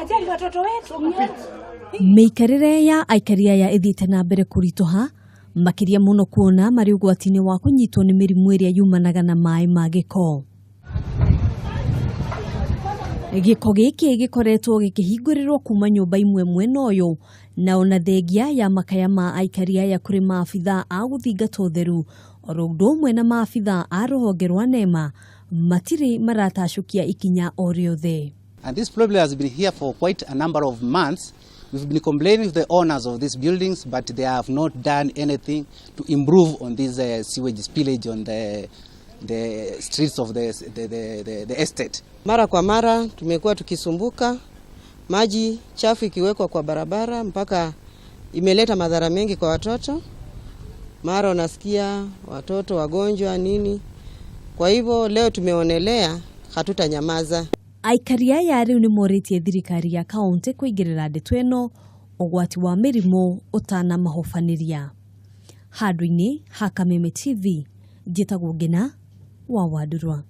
Wanajali watoto wetu. Mĩikarĩre ya aikari aya ĩthiĩte na mbere kũritũha makĩria mũno kuona marĩ ũgwati-inĩ wa kũnyitwo nĩ mĩrimũ ĩrĩa yumanaga na maĩ ma gĩko. Gĩko gĩkĩ gĩkoretwo gĩkĩhingũrĩrwo kuma nyũmba imwe mwena ũyũ, na ona thengia ya makaya ma aikari aya kũrĩ maabithaa a gũthingata ũtheru oro ũndũ ũmwe na maabithaa a rũhonge rwa NEMA matirĩ maratacũkia ikinya o rĩothe. And this problem has been here for quite a number of months. We've been complaining to the owners of these buildings, but they have not done anything to improve on this sewage spillage on the streets of the estate. Mara kwa mara tumekuwa tukisumbuka, maji chafu ikiwekwa kwa barabara mpaka imeleta madhara mengi kwa watoto. Mara unasikia watoto wagonjwa nini. Kwa hivyo leo tumeonelea hatutanyamaza. Aikari aya rĩu nĩ morĩtie thirikari ya kaũntĩ kũingĩrĩra ndeto ĩno ũgwati wa mĩrimũ ũtanamahobanĩria. Handũ-inĩ ha Kameme TV, njĩtagwo Ngina wa Wandurwa.